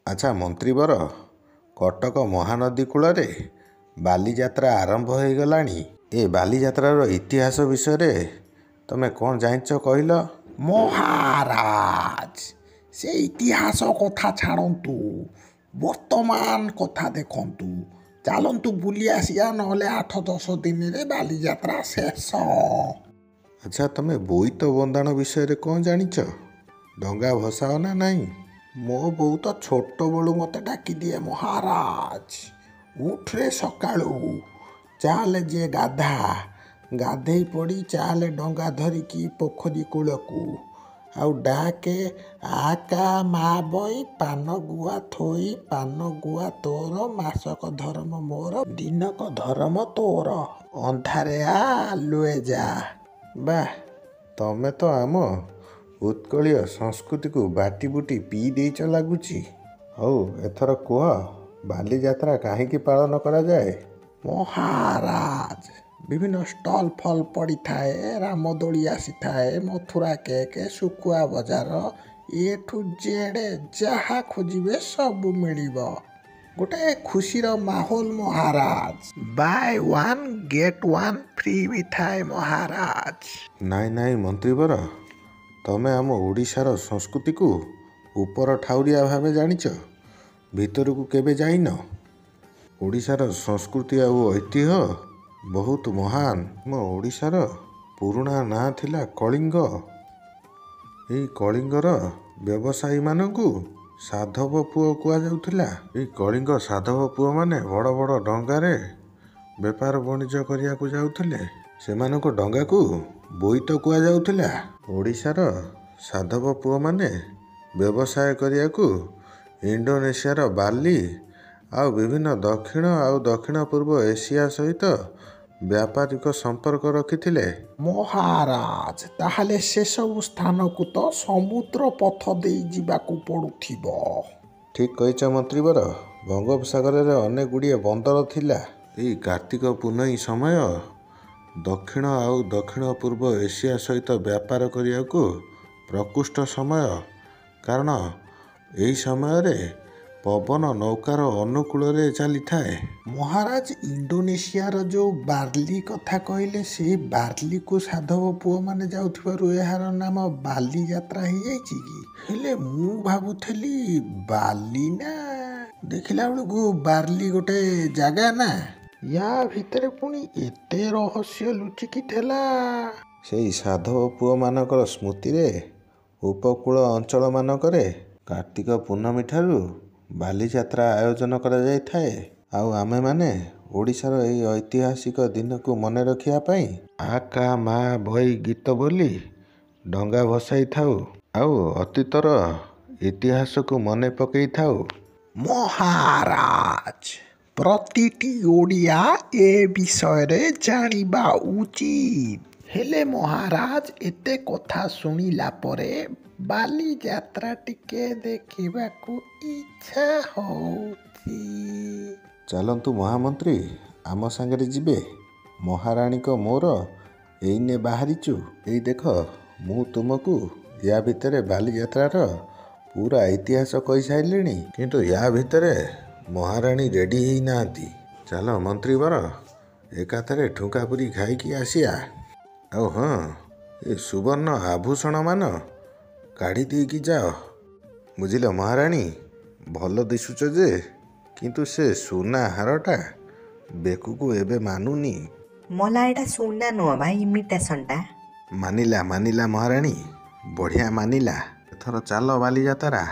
ଆଚ୍ଛା ମନ୍ତ୍ରୀବର, କଟକ ମହାନଦୀ କୂଳରେ ବାଲିଯାତ୍ରା ଆରମ୍ଭ ହୋଇଗଲାଣି। ଏ ବାଲିଯାତ୍ରାର ଇତିହାସ ବିଷୟରେ ତମେ କ'ଣ ଜାଣିଛ କହିଲ? ମହାରାଜ, ସେ ଇତିହାସ କଥା ଛାଡ଼ନ୍ତୁ, ବର୍ତ୍ତମାନ କଥା ଦେଖନ୍ତୁ। ଚାଲନ୍ତୁ ବୁଲି ଆସିବା, ନହେଲେ 8-10 ଦିନରେ ବାଲିଯାତ୍ରା ଶେଷ। ଆଚ୍ଛା, ତମେ ବୋଇତ ବନ୍ଦାଣ ବିଷୟରେ କ'ଣ ଜାଣିଛ? ଡଙ୍ଗା ଭସାଅ ନା ନାହିଁ? ମୋ ବୋଉ ତ ଛୋଟବେଳୁ ମୋତେ ଡାକିଦିଏ ମହାରାଜ, ଉଠରେ ସକାଳୁ, ଚାଲେ ଯେ ଗାଧା, ଗାଧେଇ ପଡ଼ି ଚାଲେ ଡଙ୍ଗା ଧରିକି ପୋଖରୀ କୂଳକୁ, ଆଉ ଡାକେ ଆକା ମା ବଇ ପାନ ଗୁଆ ଥୋଇ, ପାନ ଗୁଆ ତୋର, ମାସକ ଧରମ ମୋର, ଦିନକ ଧରମ ତୋର, ଅନ୍ଧାରେ ଆ ଆଲୁଏ ଯା। ବାଃ, ତମେ ତ ଆମ ଉତ୍କଳୀୟ ସଂସ୍କୃତିକୁ ବାଟି ବୁଟି ପିଇ ଦେଇଛ ଲାଗୁଛି। ହଉ, ଏଥର କୁହ, ବାଲିଯାତ୍ରା କାହିଁକି ପାଳନ କରାଯାଏ? ମହାରାଜ, ବିଭିନ୍ନ ଷ୍ଟଲ୍ ଫଲ୍ ପଡ଼ିଥାଏ, ରାମଦୋଳି ଆସିଥାଏ, ମଥୁରା କେକ୍, ଶୁଖୁଆ ବଜାର, ଏ ଠୁ ଜେଡ଼୍ ଯାହା ଖୋଜିବେ ସବୁ ମିଳିବ। ଗୋଟେ ଖୁସିର ମାହୋଲ ମହାରାଜ। Buy one get one free ବି ଥାଏ ମହାରାଜ। ନାଇଁ ନାଇଁ ମନ୍ତ୍ରୀବର, ତମେ ଆମ ଓଡ଼ିଶାର ସଂସ୍କୃତିକୁ ଉପର ଠାଉରିଆ ଭାବେ ଜାଣିଛ, ଭିତରକୁ କେବେ ଯାଇନ। ଓଡ଼ିଶାର ସଂସ୍କୃତି ଆଉ ଐତିହ୍ୟ ବହୁତ ମହାନ। ଆମ ଓଡ଼ିଶାର ପୁରୁଣା ନାଁ ଥିଲା କଳିଙ୍ଗ। ଏଇ କଳିଙ୍ଗର ବ୍ୟବସାୟୀମାନଙ୍କୁ ସାଧବ ପୁଅ କୁହାଯାଉଥିଲା। ଏଇ କଳିଙ୍ଗ ସାଧବ ପୁଅମାନେ ବଡ଼ ବଡ଼ ଡଙ୍ଗାରେ ବେପାର ବାଣିଜ୍ୟ କରିବାକୁ ଯାଉଥିଲେ। ସେମାନଙ୍କ ଡଙ୍ଗାକୁ ବୋଇତ କୁହାଯାଉଥିଲା। ଓଡ଼ିଶାର ସାଧବ ପୁଅମାନେ ବ୍ୟବସାୟ କରିବାକୁ ଇଣ୍ଡୋନେସିଆର ବାଲି ଆଉ ବିଭିନ୍ନ ଦକ୍ଷିଣ ଆଉ ଦକ୍ଷିଣ ପୂର୍ବ ଏସିଆ ସହିତ ବ୍ୟାପାରିକ ସମ୍ପର୍କ ରଖିଥିଲେ। ମହାରାଜ, ତାହେଲେ ସେସବୁ ସ୍ଥାନକୁ ତ ସମୁଦ୍ର ପଥ ଦେଇ ଯିବାକୁ ପଡ଼ୁଥିବ। ଠିକ୍ କହିଛ ମନ୍ତ୍ରୀବର। ବଙ୍ଗୋପସାଗରରେ ଅନେକ ଗୁଡ଼ିଏ ବନ୍ଦର ଥିଲା। ଏଇ କାର୍ତ୍ତିକ ପୂନେଇଁ ସମୟ ଦକ୍ଷିଣ ଆଉ ଦକ୍ଷିଣ ପୂର୍ବ ଏସିଆ ସହିତ ବ୍ୟାପାର କରିବାକୁ ପ୍ରକୃଷ୍ଟ ସମୟ, କାରଣ ଏହି ସମୟରେ ପବନ ନୌକାର ଅନୁକୂଳରେ ଚାଲିଥାଏ। ମହାରାଜ, ଇଣ୍ଡୋନେସିଆର ଯେଉଁ ବାର୍ଲି କଥା କହିଲେ, ସେଇ ବାର୍ଲିକୁ ସାଧବ ପୁଅମାନେ ଯାଉଥିବାରୁ ଏହାର ନାମ ବାଲିଯାତ୍ରା ହେଇଯାଇଛି କି? ହେଲେ ମୁଁ ଭାବୁଥିଲି ବାଲି ନା, ଦେଖିଲା ବେଳକୁ ବାର୍ଲି ଗୋଟେ ଜାଗା ନା। ୟା ଭିତରେ ପୁଣି ଏତେ ରହସ୍ୟ ଲୁଚିକି ଥିଲା। ସେଇ ସାଧବ ପୁଅମାନଙ୍କର ସ୍ମୃତିରେ ଉପକୂଳ ଅଞ୍ଚଳମାନଙ୍କରେ କାର୍ତ୍ତିକ ପୂର୍ଣ୍ଣମୀ ଠାରୁ ବାଲିଯାତ୍ରା ଆୟୋଜନ କରାଯାଇଥାଏ। ଆଉ ଆମେମାନେ ଓଡ଼ିଶାର ଏହି ଐତିହାସିକ ଦିନକୁ ମନେ ରଖିବା ପାଇଁ ଆ କା ମା ବଇ ଗୀତ ବୋଲି ଡଙ୍ଗା ଭସାଇଥାଉ ଆଉ ଅତୀତର ଇତିହାସକୁ ମନେ ପକାଇଥାଉ। ମହାରାଜ, ପ୍ରତିଟି ଓଡ଼ିଆ ଏ ବିଷୟରେ ଜାଣିବା ଉଚିତ। ହେଲେ ମହାରାଜ, ଏତେ କଥା ଶୁଣିଲା ପରେ ବାଲିଯାତ୍ରା ଟିକେ ଦେଖିବାକୁ ଇଚ୍ଛା ହଉଛି। ଚାଲନ୍ତୁ ମହାମନ୍ତ୍ରୀ, ଆମ ସାଙ୍ଗରେ ଯିବେ। ମହାରାଣୀଙ୍କ ମୋର ଏଇନେ ବାହାରିଛୁ। ଏଇ ଦେଖ, ମୁଁ ତୁମକୁ ୟା ଭିତରେ ବାଲିଯାତ୍ରାର ପୁରା ଇତିହାସ କହିସାରିଲିଣି, କିନ୍ତୁ ୟା ଭିତରେ ମହାରାଣୀ ରେଡ଼ି ହେଇନାହାନ୍ତି। ଚାଲ ମନ୍ତ୍ରୀବର, ଏକାଥରେ ଠୁଙ୍କାପୁରି ଖାଇକି ଆସିବା। ଆଉ ହଁ, ଏ ସୁବର୍ଣ୍ଣ ଆଭୂଷଣମାନ କାଢ଼ି ଦେଇକି ଯାଅ। ବୁଝିଲ ମହାରାଣୀ, ଭଲ ଦିଶୁଛ ଯେ, କିନ୍ତୁ ସେ ସୁନା ହାରଟା ବେକକୁ ଏବେ ମାନୁନି। ମଲା, ଏଇଟା ସୁନା ନୁହଁ ଭାଇ, ଇମିଟେସନଟା। ମାନିଲା ମାନିଲା ମହାରାଣୀ, ବଢ଼ିଆ ମାନିଲା। ଏଥର ଚାଲ ବାଲିଯାତ୍ରା।